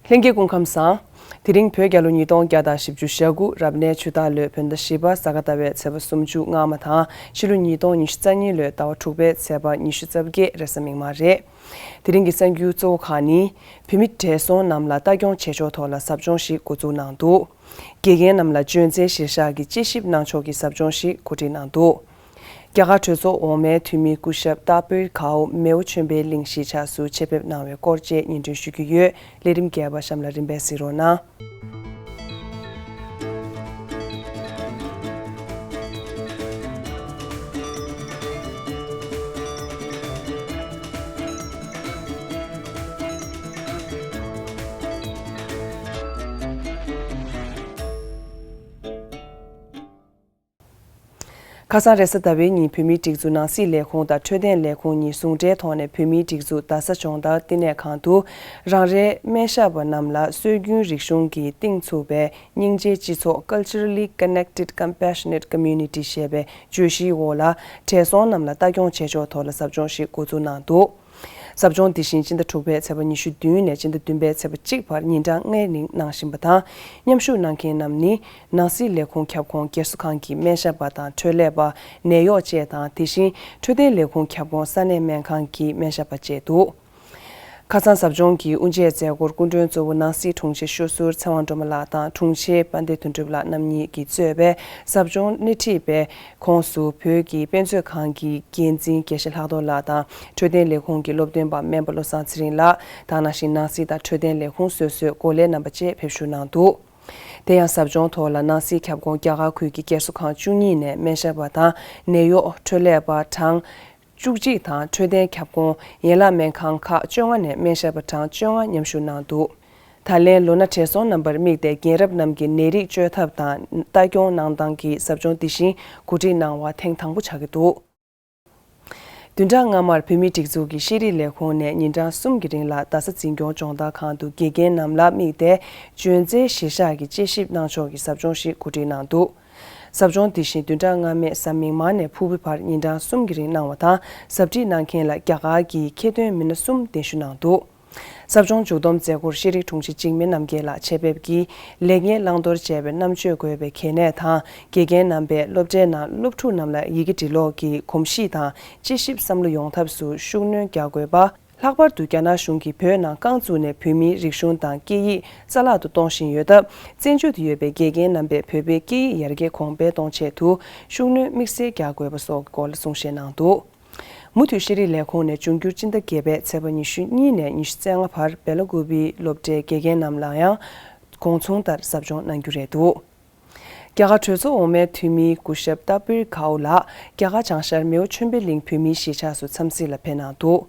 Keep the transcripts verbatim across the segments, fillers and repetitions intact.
ལྷན་རྒྱས་སྐུ་ཁམས་བཟང་། དེ་རིང་བོད་རྒྱལ་ལོ་ཉིས་སྟོང་བརྒྱ་དང་བཞི་བཅུ་ཞེ་དགུ་རབ་གནས་ཆུ་སྟག་ལོའི་བོད་ཟླ་བཞི་པ་ས་ག་ཟླ་བའི་ཚེས་པ་སུམ་ཅུ་སྔ་མ་དང་ཕྱི་ལོ་ཉིས་སྟོང་ཉི་ཤུ་རྩ་གཉིས་ལོའི་ཟླ་བ་དྲུག་པའི་ཚེས་པ་ཉི་ཤུ་རྩ་བརྒྱད་རེས་གཟའ་མིག་དམར་རེད། དེ་རིང་གི་གསར་འགྱུར་གཙོ་བོ་ཁག་ནི། བོད་མི་བགྲེས་སོང་རྣམས་ལ་ལྟ་སྐྱོང་བྱེད་ཕྱོགས་ཐོག་ལ་ཟབ་སྦྱོང་ཞིག་འགོ་འཛུགས་གནང་འདུག་དགེ་རྒན་རྣམས་ལ་འཇོན་ཚད་གཞིར་བཞག་གི་དཔྱད་ཞིབ་གནང་ཕྱོགས་ཀྱི་ཟབ་སྦྱོང་ཞིག་གོ་སྒྲིག་གནང་འདུག་རྒྱ་གར་གྲོས་ཚོགས་འོག་མའི་འཐུས་མི་སྐུ་ཞབས་ཏཱ་པིར་གའོ་མེའོ་ཆོས་འཕེལ་གླིང་གཞིས་ཆགས་སུ་ཆེད་ཕེབས་གནང་བའི་སྐོར་བཅས་སྙན་སྒྲོན་ཞུ་རྒྱུ་ཡོད། ལས་རིམ་རྒྱས་པ་གཤམ་ལ་རིམ་པས་གཟིགས་རོགས་གནང་། ཁ་སང་རེས་གཟའ་ཟླ་བའི་ཉིན་བོད་མིའི་སྒྲིག་འཛུགས་ནང་སྲིད་ལས་ཁུངས་དང་འཕྲོད་བསྟེན་ལས་ཁུངས་གཉིས་ཟུང་འབྲེལ་ཐོག་ནས་བོད་མིའི་སྒྲིག་འཛུགས་རྡ་ས་ལྗོངས་ཐར་བསྟི་གནས་ཁང་དུ་རང་རེའི་སྨན་ཞབས་པ་རྣམས་ལ་སྲོལ་རྒྱུན་རིག་གཞུང་གིས་གཏིང་ཚུགས་པའི་སྙིང་རྗེའི་སྤྱི་ཚོགས། Culturally Connected Compassionate Community ཞེས་པའི་བརྗོད་གཞིའི་འོག་ལ་བགྲེས་སོང་རྣམས་ལ་ལྟ་སྐྱོང་བྱེད་ཕྱོགས་ཐོག་ལ་ཟབ་སྦྱོང་ཞིག་འགོ་འཛུགས་གནང་འདུག་ཟབ་སྦྱོང་འདི་བཞིན་སྤྱི་ཟླ་དྲུག་པའི་ཚེས་པ་ཉི་ཤུ་བདུན་ནས་སྤྱི་ཟླ་བདུན་པའི་ཚེས་པ་གཅིག་བར་ཉིན་གྲངས་ལྔའི་རིང་གནང་བཞིན་པ་དང་། མཉམ་ཞུགས་གནང་མཁན་རྣམས་ནི་ནང་སྲིད་ལས་ཁུངས་ཁྱབ་ཁོངས་སྒེར་གསོ་ཁང་གི་སྨན་ཞབས་པ་དང་འཕྲོད་ལས་པ། ནད་གཡོག་བཅས་དང་། དེ་བཞིན་འཕྲོད་བསྟེན་ལས་ཁུངས་ཁྱབ་ཁོངས་ས་གནས་སྨན་ཁང་གི་སྨན་ཞབས་པ་བཅས་འདུག་ཁ་སང་ཟབ་སྦྱོང་གི་དབུ་འབྱེད་མཛད་སྒོར་སྐུ་མགྲོན་གཙོ་བོ་ནང་སྲིད་དྲུང་ཆེ་ཤོ་ཟུར་ཚེ་དབང་སྒྲོལ་མ་ལགས་དང་དྲུང་ཆེ་དཔལ་ལྡན་དོན་གྲུབ་ལགས་རྣམ་གཉིས་ཀྱིས་གཙོས་པའི་ཟབ་སྦྱོང་སྣེ་ཁྲིད་པའི་ཁོངས་སུ་བོད་ཀྱི་དཔེ་མཛོད་ཁང་གི་འགན་འཛིན་དགེ་བཤེས་ལྷག་རྡོར་ལགས་དང་། འཕྲོད་བསྟེན་ལས་ཁུངས་ཀྱི་སློབ་སྟོན་པ་སྨན་པ་བློ་བཟང་ཚེ་རིང་ལགས་དང་། ནང་བཞིན་ནང་སྲིད་དང་འཕྲོད་བསྟེན་ལས་ཁུངས་སོ་སོའི་འགོ་ལས་རྣམ་པ་བཅས་ཕེབས་ཞུགས་གནང་འདུག་དེ་ཡང་ཟབ་སྦྱོང་ཐོག་ལ་ནང་སྲིད་ཁྱབ་ཁོངས་རྒྱ་གར་ཁུལ་གྱི་སྒེར་གསོ་ཁང་བཅུ་གཉིས་ནས་སྨན་ཞབས་པ་དང་ནད་གཡོག་འཕྲོད་ལས་པ་གྲངས་བཅུ་གཅིག་དང་འཕྲོད་བསྟེན་ཁྱབ་ཁོངས་ཡན་ལག་སྨན་ཁང་ཁག་བཅོ་ལྔ་ནས་སྨན་ཞབས་པ་གྲངས་བཅོ་ལྔ་མཉམ་ཞུགས་གནང་འདུག་ད་ལན་ལོ་ན་བགྲེས་སོང་རྣམ་པར་དམིགས་ཏེ་རྒན་རབས་རྣམས་ཀྱི་ནད་རིགས་བཅོས་ཐབས་དང་ལྟ་སྐྱོང་གནང་སྟངས་ཀྱི་ཟབ་སྦྱོང་འདི་བཞིན་གོ་སྒྲིག་གནང་བ་ཐེངས་དང་པོ་ཆགས་ཀྱི་འདུག་བདུན་ཕྲག་སྔ་མར་བོད་མིའི་སྒྲིག་འཛུགས་ཀྱི་ཤེས་རིག་ལས་ཁུངས་ནས་ཉིན་གྲངས་གསུམ་གྱི་རིང་ལ་རྡ་ས་འཛིན་སྐྱོང་སྦྱོང་བརྡར་ཁང་དུ་དགེ་རྒན་རྣམས་ལ་དམིགས་ཏེ་འཇོན་ཚད་གཞིར་བཞག་གི་དཔྱད་ཞིབ་གནང་ཕྱོགས་ཀྱི་ཟབ་སྦྱོང་ཞིག་གོ་སྒྲིག་གནང་འདུག་ཟབ་སྦྱོང་འདི་བཞིན་བདུན་ཕྲག་སྔ་མའི་གཟའ་མིག་དམར་ནས་ཕུར་བུའི་བར་ཉིན་གྲངས་གསུམ་གྱི་རིང་གནང་བ་དང་། ཟབ་ཁྲིད་གནང་མཁན་ལ་རྒྱ་གར་གྱི་མཁས་འདོན་མི་སྣ་གསུམ་གདན་ཞུ་གནང་འདུག་ཟབ་སྦྱོང་མཇུག་བསྡོམས་མཛད་སྒོར་ཤེས་རིག་དྲུང་ཆེ་འཇིགས་མེད་རྣམ་རྒྱལ་ལགས་ཆེད་ཕེབས་ཀྱིས་ལེགས་ཉེས་བླང་དོར་བཅས་པའི་རྣམ་དཔྱོད་དགོས་པའི་གལ་གནད་དང་། དགེ་རྒན་རྣམ་པས་སློབ་གྲྭའི་ནང་སློབ་ཕྲུག་རྣམས་ལ་ཡི་གེ་འབྲི་ཀློག་གི་གོམས་གཤིས་དང་དཔྱད་ཞིབ་བསམ་བློ་ཡོང་ཐབས་སུ་ཤུགས་སྣོན་རྒྱག་དགོས་པ། ལྷག་པར་དུ་རྒྱ་ནག་གཞུང་གིས་བོད་ནང་རྐང་བཙུགས་ནས་བོད་མིའི་རིག་གཞུང་དང་སྐད་ཡིག་རྩ་བརླག་ཏུ་གཏོང་བཞིན་ཡོད་སྟབས། བཙན་བྱོལ་དུ་ཡོད་པའི་དགེ་རྒན་རྣམ་པས་བོད་པའི་སྐད་ཡིག་ཡར་རྒྱས་གོང་འཕེལ་གཏོང་ཆེད་དུ་ཤུགས་སྣོན་དམིགས་བསལ་རྒྱག་དགོས་པ་སོགས་ཀྱི་སྐོར་ལ་གསུང་བཤད་གནང་འདུག་མུ་མཐུད་ཤེས་རིག་ལས་ཁུངས་ནས་འབྱུང་འགྱུར་སྤྱི་ཟླ་བརྒྱད་པའི་ཚེས་པ་ཉི་ཤུ་གཉིས་ནས་ཉི་ཤུ་རྩ་ལྔ་བར་སྦེ་ལ་ཀུ་པིའི་སློབ་གྲྭའི་དགེ་རྒན་རྣམས་ལ་ཡང་གོང་ཚོང་ལྟར་ཟབ་སྦྱོང་གནང་རྒྱུ་རེད་འདུག་རྒྱ་གར་གྲོས་ཚོགས་འོག་མའི་འཐུས་མི་སྐུ་ཞབས་ཏཱ་པིར་གའོ་ལགས་རྒྱ་གར་བྱང་ཤར་མེའོ་ཆོས་འཕེལ་གླིང་བོད་མིའི་གཞིས་ཆགས་སུ་འཚམས་གཟིགས་ལ་ཕེབས་གནང་འདུག་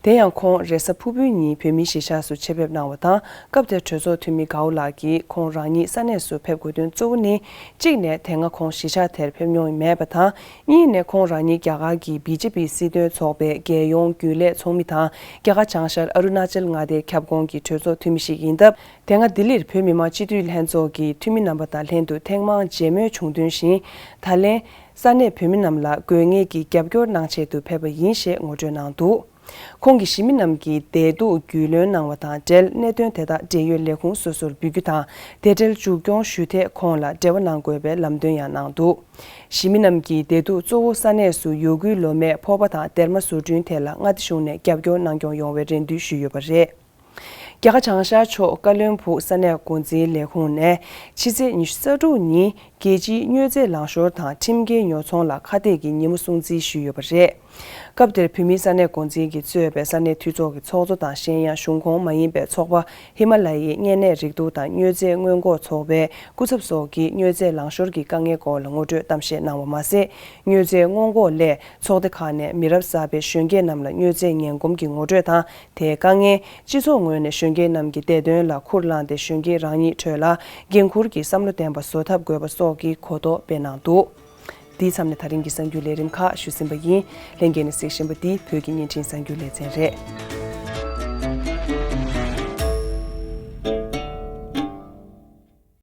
དེ་ཡང་ཁོང་རེས་གཟའ་ཕུར་བུའི་ཉིན་བོད་མིའི་གཞིས་ཆགས་སུ་ཆེད་ཕེབས་གནང་བ་དང་། སྐབས་དེར་གྲོས་ཚོགས་འཐུས་མི་གའོ་ལགས་ཀྱིས་ཁོང་རང་ཉིད་ས་གནས་སུ་ཕེབས་དགོས་དོན་གཙོ་བོ་ནི། གཅིག་ནས་དེ་སྔ་ཁོང་གཞིས་ཆགས་དེར་ཕེབས་མྱོང་མེད་པ་དང་། གཉིས་ནས་ཁོང་རང་ཉིད་རྒྱ་གར་གྱི་བི་ཇེ་པི་སྲིད་དོན་ཚོགས་པའི་རྒྱལ་ཡོངས་རྒྱུན་ལས་ཚོགས་མི་དང་། རྒྱ་གར་བྱང་ཤར་ཨ་རུ་ན་ཅལ་མངའ་སྡེའི་ཁྱབ་ཁོངས་ཀྱི་གྲོས་ཚོགས་འཐུས་མི་ཞིག་ཡིན་སྟབས། དེ་སྔ་ལྡི་ལིར་བོད་མི་མང་སྤྱི་འཐུས་ལྷན་ཚོགས་ཀྱི་འཐུས་མི་རྣམ་པ་དང་ལྷན་དུ་ཐེངས་མང་མཇལ་མོལ་བྱུང་དོན་བཞིན། ད་ལན་ས་གནས་བོད་མི་རྣམས་ལ་དགོས་ངེས་ཀྱི་རྒྱབ་སྐྱོར་གནང་ཆེད་དུ་ཕེབས་པ་ཡིན་ཞེས་ངོ་སྤྲོད་གནང་འདུག་ཁོང་གིས་གཞིས་མི་རྣམས་ཀྱི་བདེ་སྡུག་རྒྱུས་ལོན་གནང་བ་དང་འབྲེལ། གནད་དོན་དེ་དག་འབྲེལ་ཡོད་ལས་ཁུངས་སོ་སོར་འབུལ་རྒྱུ་དང་། དེ་འབྲེལ་མཇུག་སྐྱོང་ཞུ་ཐད་ཁོང་ལ་འབྲེལ་བ་གནང་དགོས་པའི་ལམ་སྟོན་ཡང་གནང་འདུག་གཞིས་མི་རྣམས་ཀྱི་བདེ་སྡུག་གཙོ་བོ་ས་གནས་སུ་ཡོད་དགུའི་ལོ་མས་ཕོར་པ་དང་སྡེར་མ་བཟོ་སྐྲུན་ཐད་ལ་མངའ་སྡེ་གཞུང་ནས་རྒྱབ་སྐྱོར་གནང་སྐྱོང་ཡོང་བའི་རེ་འདུན་ཞུས་ཡོད་པ་རེད། རྒྱ་གར་བྱང་ཤར་ཕྱོགས་ཀ་ལོན་སྦུག་ས་གནས་འགོ་འཛིན་ལས་ཁུངས་ནས་ཕྱི་ཚེས་ཉི་ཤུ་རྩ་དྲུག་ཉིན་རྒྱལ་སྤྱིའི་སྨྱོ་རྫས་ལང་ཤོར་དང་ཁྲིམས་འགལ་ཉོ་ཚོང་ལ་ཁ་གཏད་ཀྱི་ཉིན་མོ་སྲུང་བརྩི་ཞུས་ཡོད་པ་རེད། སྐབས་དེར་བོད་མིའི་ས་གནས་འགོ་འཛིན་གྱིས་གཙོས་པའི་ས་གནས་འཐུས་ཚོགས་ཀྱི་ཚོགས་གཙོ་དང་གཞན་ཡང་གཞུང་ཁོངས་མ་ཡིན་པའི་ཚོགས་པ་ཧི་མ་ལ་ཡའི་གཉན་ནད་རེག་དུག་དང་སྨྱོ་རྫས་སྔོན་འགོག་ཚོགས་པའི་སྐུ་ཚབ་སོགས་ཀྱིས་སྨྱོ་རྫས་ལང་ཤོར་གྱི་དཀའ་ངལ་སྐོར་ལ་ངོ་སྤྲོད་གཏམ་བཤད་གནང་བ་མ་ཟད། སྨྱོ་རྫས་སྔོན་འགོག་སླད་ཚོགས་སྡེ་ཁག་ནས་མི་རབས་གསར་པའི་གཞོན་སྐྱེས་རྣམས་ལ་སྨྱོ་རྫས་ངན་གོམས་ཀྱི་ངོ་སྤྲོད་དང་། དེའི་དཀའ་ངལ། སྤྱི་ཚོགས་ངོས་ནས་གཞོན་སྐྱེས་རྣམས་ཀྱི་བདེ་དོན་ལ་ཁུར་བླངས་ཏེ་གཞོན་སྐྱེས་རང་ཉིད་ཁྲོད་ལ་འགན་འཁུར་གྱི་བསམ་བློ་ལྡན་པ་བཟོ་ཐབས་དགོས་པ་སོགས་ཀྱི་གོ་རྟོགས་སྤེལ་གནང་འདུག་འདིའི་མཚམས་ནས་ད་རིང་གི་གསར་འགྱུར་ལས་རིམ་ཁག་ཞུས་ཟིན་པ་ཡིན། ལྷན་རྒྱས་ནས་གཟིགས་བཞིན་པ་འདི་བོད་ཀྱི་བརྙན་འཕྲིན་གསར་འགྱུར་ལེ་ཚན་རེད།